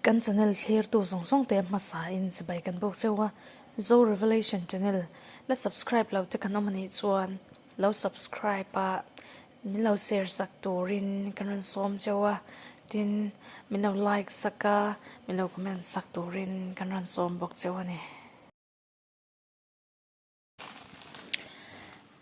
Kan channel thlirtu zawng zawng te hmasa in chibai kan bawk cheu a, Zo Revelation channel la subscribe lo te kan awm anih chuan lo subscribe a min lo share sak turin kan rawn sawm cheu a, tin min lo like sak a min lo comment sak turin kan rawn sawm bawk cheu a ni.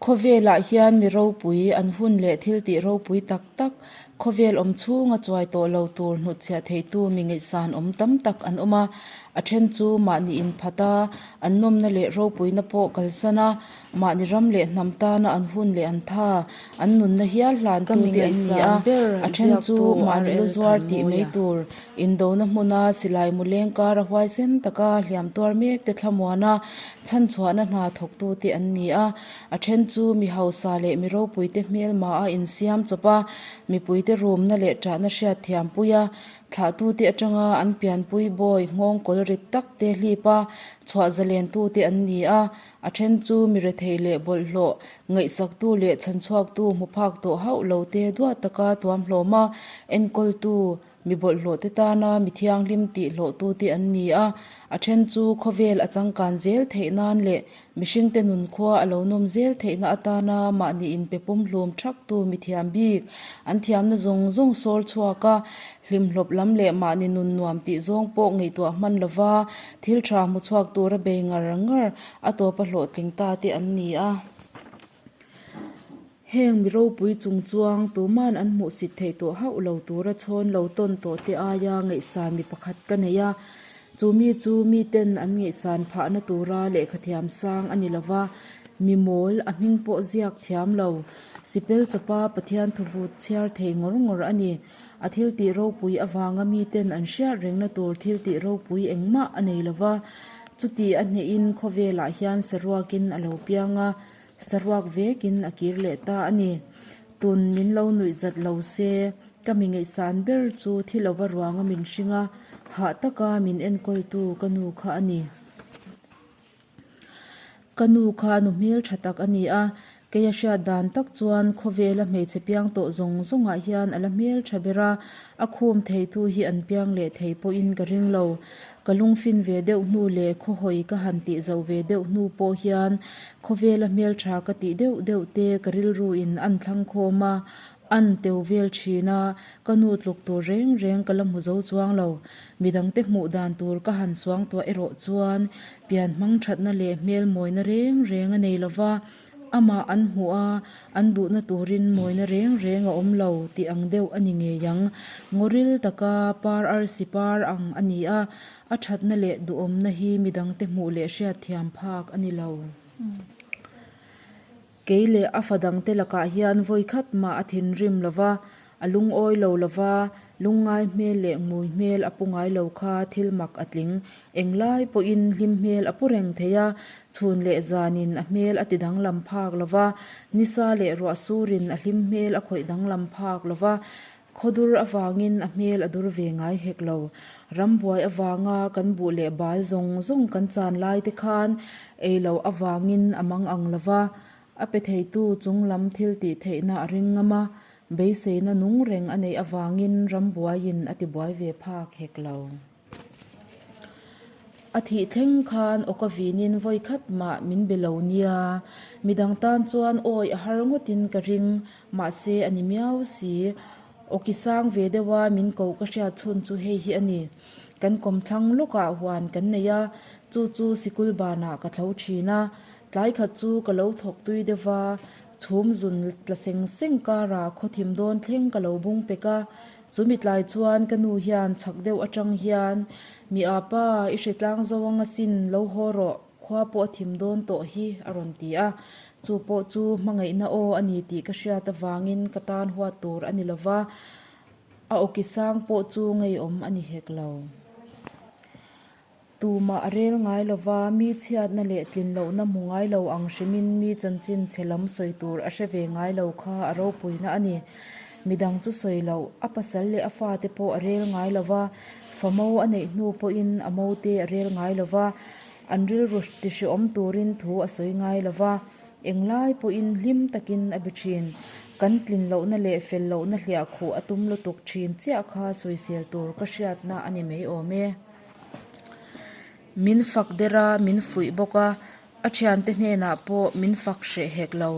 Khawvelah hian mi ropui, an hun leh thil tih ropui tak tak, khawvel awm chhunga chuai tawh lo tur hnutchhiah theitu mi ngaihsan awm tam tak an awm a. A then chu mahni inphat a, an nawmna leh ropuina pawh kalsan a, mahni ram leh hnam tana an hun leh an tha, an nunna hial hlantute an ni a. A then chu mahni lu zuar tih mai tur Indona hmuna silai mu leng kara huaisen taka hliam tuar mek te thlamuana chhanchhuahna hna thawktute an ni a. A then chu mi hausa leh mi ropuite hmelma a insiam chawp a, mipuite rumna leh ṭahna hriat thiampui a, thlahtute aṭanga an pianpui bawi nghawngkawl rit tak te hlip a, chhuah zalentute an ni a. A then chu mi rethei leh bawlhhlawh, ngaihsaktu leh chhanchhuaktu hmu phak tawh hauh lo te duat taka tuamhlawm a, enkawltu, Mi bawlhhlawhte tana mi thianghlim tih hlawhtute an ni a, a then chu khawvel a changkan zel theih nan leh mihringte nunkhua a lo nawm zel theihna atana mahni inpe pumhlum thaktu mi thiam bik an thiamna zawng zawng sawr chhuak a, hlimhlawp lam leh mahni nun nuam tih zawng pawh ngaihtuah hman lova thil tha hmu chhuak tura bei ngar ngar a tawpa hlawhtling ta te an ni a. Heng mi ropui chung chuang tuman an hmuhsit theih tawh hauh lo tura chhawn lo tawn tawh te aia ngaihsan mi pakhat ka nei a. Chu mi chu miten an ngaihsan phahna tura lehkha thiam sang a ni lo va, mi mawl a hming pawh ziak thiam lo, sipel chawpa Pathian thubut chhiar thei ngawr ngawr a ni. A thiltih ropui avanga miten an hriat rengna tur thiltih ropui engmah a nei lo va, chuti a hnehin khawvelah hian saruakin a lo piang a. Saruak vekin a kir leh ta a ni. Tun min lo nuih zat lo se, ka mi ngaihsan ber chu thi lova ruanga min hring a, hah taka min enkawltu ka nu kha a ni. Ka nu kha nu hmel tha tak a ni a, kei a hriat dan tak chuan khawvela hmeichhe piang tawh zawng zawngah hian a la hmel tha ber a, a khum theitu hi an piang leh thei pawhin ka ring lo. Ka lungfin ve deuh hnu leh khawhawi ka han tih zoh ve deuh hnu pawh hian khawvela hmeltha ka tih deuh deuh te ka rilru in an thlang khawm a, an teu vel thin a, ka nu tluk tur reng reng ka la hmu zo chuang lo. Midangte hmuh dan tur ka han suangtuah erawh chuan pian hmang thatna leh hmel mawina reng reng a nei lova, Amah an hmuh a, an duhna turin mawina reng reng a awm lo tih ang deuh a ni ngei ang. Ngawril taka par arsi par ang a ni a, a thatna leh duhawmna hi midangte hmuh leh hriatthiam phak a ni lo. Kei leh a fa dangte lakah hian vawi khat mah a thinrim lo va, A lungawi lo lova, lungngai hmel leh ngui hmel a pu ngai lo kha thil mak a tling. Englai pawhin hlim hmel a pu reng thei a, chhun leh zanin a hmel a ti danglam phak lova, nisa leh ruah surin a hlim hmel a khawih danglam phak lova, khawdur avangin a hmel a dur ve ngai hek lo. Rambuai avanga kan buh leh bal zawng zawng kan chan lai te khan ei loh avangin a mang ang lova, a pe theitu chunglam thil tih theihna a ring ngam a, Beiseina nung reng a neih avangin rambuaiin a tibuai ve phak hek lo. A thih thleng khan awka vinin vawi khat mah min be lo nia. Midang tan chuan awi a har ngawtin ka ring, mahse a ni miau si. Awki sang ve deuha min koh ka hriat chhun chu hei hi a ni. Kan kawmthlang lawkah huan kan nei a, chu chu sikul banah ka tho thin a. Tlai khat chu ka lo thawk tui deuh va, Chhum zun tla seng seng karah khawthim dawn thleng ka lo bung pek a, chu mi tlai chuan ka nu hian chhak deuh atang hian, Mi apa, i hre tlang zo ang asin, lo haw rawh, khua pawh a thim dawn tawh hi, a rawn ti a. Chu pawh chu hmangaihna aw a ni tih ka hriat avangin ka tan huat tur a ni lo va, a awki sang pawh chu ngeiawm a ni hek lo. Tumah a rel ngai lova, mi chhiatna leh tlin lohna hmu ngai lo ang hrimin mi chanchin chhe lam sawi tur a hre ve ngai lo kha a ropuina a ni. Midang chu sawi loh, a pasal leh a fate pawh a rel ngai lova, fa mo a neih hnu pawhin a mote a rel ngai lova, an rilru tihriawm turin thu a sawi ngai lova. Englai pawhin hlim takin a be thin. Kan tlin lohna leh fel lohna hliah khuh a tum lutuk thin chiah kha sawisel tur ka hriatna a ni mai awm e. Min fak der a, min fuih bawk a, a thiante hnenah pawh min fak hreh hek lo.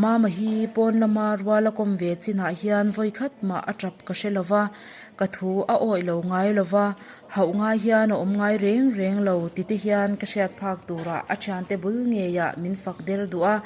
Mama hi pawn lama rual a kawm ve chinah hian vawi khat mah a tap ka hre lo va, ka thu a awih lo ngai lo va, hauh ngai hian a awm ngai reng reng lo ti te hian ka hriat phak turah a thiante bul ngeiah min fak der duh a,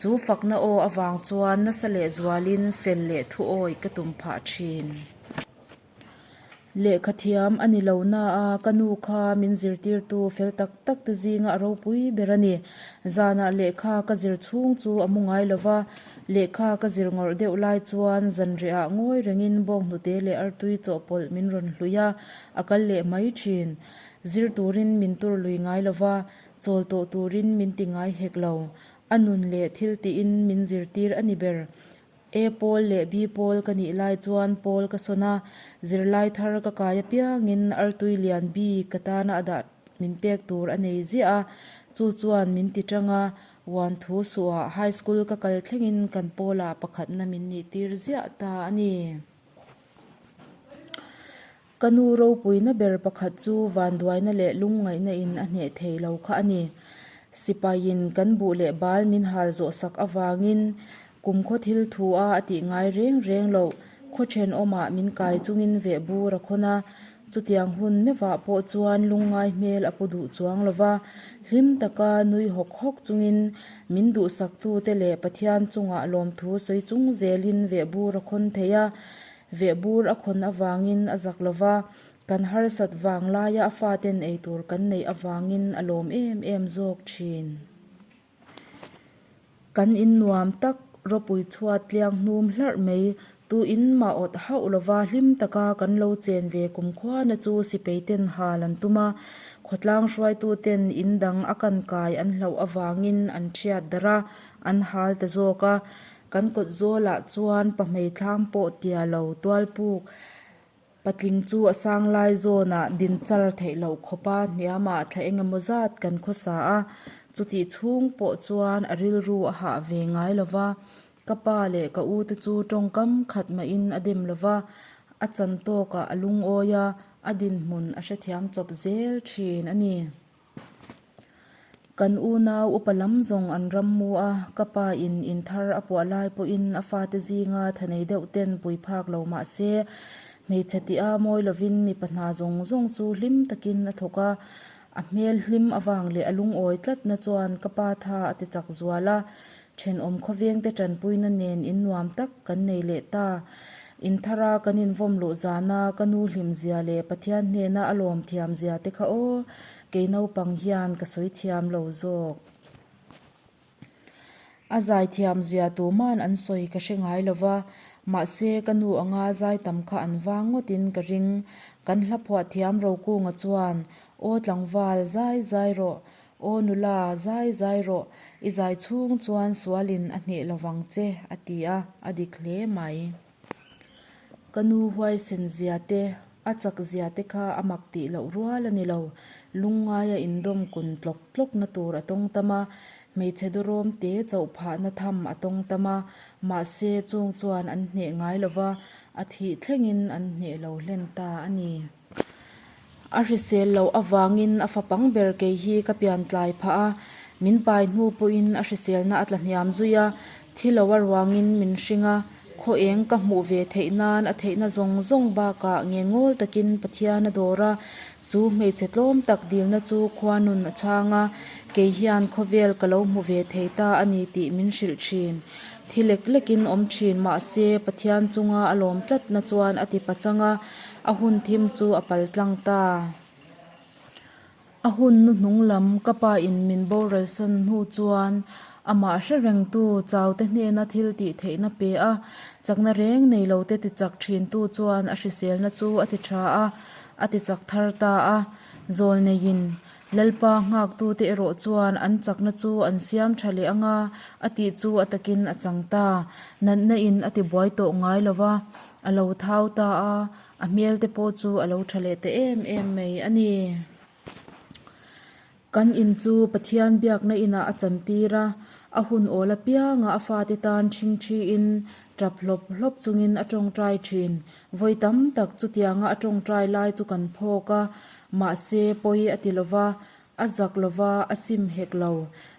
chu fakna aw avang chuan nasa leh zualin fel leh thu awih ka tum phah thin. Lehkha thiam a ni lo na a, ka nu kha min zirtirtu fel tak tak te zinga a ropui ber a ni. Zanah lehkha ka zir chhung chu a mu ngai lo va, lehkha ka zir ngawrh deuh lai chuan zanriah ngawi rengin bawnghnute leh artui chawhpawlh min rawn hlui a, a kal leh mai thin. Zir turin min tur lui ngai lo va, chawl tawh turin min ti ngai hek lo. A nun leh thil tiin min zirtir a ni ber. A pawl leh B pawl ka nih lai chuan pawl ka sawn a, zirlai thar ka kai apiangin artui lian bik ka tana a dah min pek tur a nei ziah a, chu chuan min ti tang a, uan thu suhah high school ka kal thlengin kan pawlah pakhatna min nih tir ziah ta a ni. Ka nu ropuina ber pakhat chu vanduaina leh lungngaihna in a hneh thei lo kha a ni. Sipaiin kan buh leh bal min hal zawh sak avangin kumkhaw thil thu a a tih ngai reng reng loh khaw thenawmah min kai chungin veh bur a khawn a, chutiang hun mevah pawh chuan lungngai hmel a pu duh chuang lo va, hlim taka nui hawk hawk chungin min duhsaktute leh Pathian chungah lawmthu sawi chung zelin veh bur a khawn thei a. Vehbur a khawn avangin a zak lo va, kan harsat vang laia a faten eitur kan neih avangin a lawm em em zawk thin. Kan in nuam tak, ropui chhuat tliang hnum hlarh mai, tu in mah awt hauh lo va hlim taka kan lo chen ve kum khuana chu sipeiten hal an tum a, khawtlang hruaituten in dang a kan kai an hlauh avangin an thiat darh a, an hal ta zawk a. Kan kawt zawlah chuan pahmei thlam pawh tia lo tual puk patling chu a sang lai zawnah din char theih loh khawpa hniamah thla eng emaw zat kan khawsa a, chutih chhung pawh chuan a rilru a hah ve ngai lo va, ka pa leh ka u te chu tawngkam khat mahin a dem lo va, a chan tawkah a lungawi a, a dinhmun a hrethiam chawp zel thin a ni. Kan unau upa lam zawng an ram mu a, ka pa in in thar a puah lai pawhin a fate zinga thanei deuh ten pui phak lo mah se, hmeichhe tih a mawi lovin mipa hna zawng zawng chu hlim takin a thawk a, a hmel hlim avang leh a lungawi tlatna chuan ka pa tha a ti chak zual a, Thenawm khawvengte tanpuina nen in nuam tak kan nei leh ta. In thara kan invawm luh zana ka nu hlimzia leh Pathian hnena a lawm thiamzia te kha aw, kei naupang hian ka sawi thiam lo zawk. A zai thiamzia tuman an sawi ka hre ngai lo va, mahse ka nu anga zai tam kha an vang ngawtin ka ring. Kan hla phuah thiam Rokunga chuan, Aw tlangval, zai zai rawh, Aw nula, zai zai rawh, i zai chhung chuan sualin a hneh lovang che, a ti a, a dik hle mai. Ka nu huaisen zia te, a chak zia te kha a mak tih loh rual a ni lo. Lungngaia indawm kun tlawk tlawkna tur a tawng tam a, hmeichhe dawrawm te chauh phahna tham a tawng tam a, mahse chung chuan an hneh ngai lo va, a thih thlengin an hneh lo hlen ta a ni. A hrisel loh avangin a fapang ber kei hi ka pian tlai phah a, min pai hnu pawhin a hriselna a tla hniam zui a, thi lo a ruangin min hring a, khaw eng ka hmuh ve theih nan a theihna zawng zawng bakah ngengawl takin Pathian a dawr a, chu hmeichhe tlawm tak dilna chu khua nun a chhang a, kei hian khawvel ka lo hmu ve thei ta a ni tih min hrilh thin. Thi lek lekin awm thin mahse Pathian chunga a lawm tlatna chuan a ti pachang a, A hun thim chu a pal tlang ta. A hun nu hnung lam ka pa in min boral san hnu chuan amah hre reng tu chau te hnena thil tih theihna pe a, chakna reng nei lo te ti chak thin tu chuan a hriselna chu a ti tha a, a ti chak thar ta a. Zawl neiin Lalpa nghaktute erawh chuan an chakna chu an siam tha leh anga a tih chu a takin a chang ta. Natna in a ti buai tawh ngai lo va, a lo thau ta a, a hmel te pawh chu a lo tha leh ta em em mai a ni. Kan in chu Pathian biakna inah a chantir a. A hun awl apianga a fate tan ṭhingṭhiin ṭap hlawp hlawp chungin a ṭawngṭai ṭhin. Vawi tam tak chutianga a ṭawngṭai lai chu kan phawk a, mahse pawi a ti lova, a zak lova, a sim hek lo.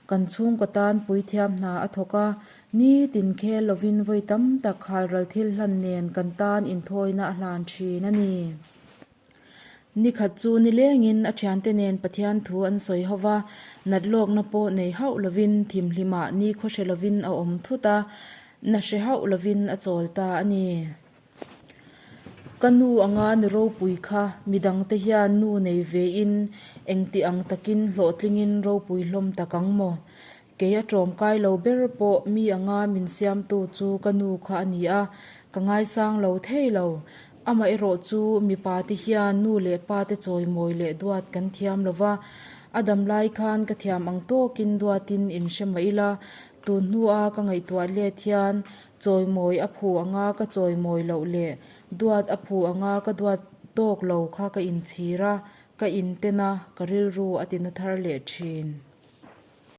Kan chhungkaw tan puithiam hna a thawk a, nitin khel lovin vawi tam tak halral thil hlan nen kan tan inthawina a hlan ṭhin a ni. Ni khat chu nilengin a thiante nen Pathian thu an sawi ho va, nat lawkna pawh nei hauh lovin thimhlimah ni khawhre lovin a awm thut a, na hre hauh lovin a chawl ta a ni. Ka nu anga ni ropui kha midangte hian nu nei vein engti ang takin hlawhtlingin ropui hlawm tak ang maw? Kei a ṭawmkai lo ber pawh mi anga min siamtu chu ka nu kha a ni a, ka ngaisang lo thei lo. Amaherawh chu mipa te hian nu leh pa te chawimawi leh duat kan thiam lo va, a dam lai khan ka thiam ang tawkin duatin inhre mah ila, tun hnua ka ngaihtuah let hian chawimawi a phu anga ka chawimawi loh leh duat a phu anga ka duat tawk lo kha ka inchhir a, ka inten a, ka rilru a tina thar leh ṭhin.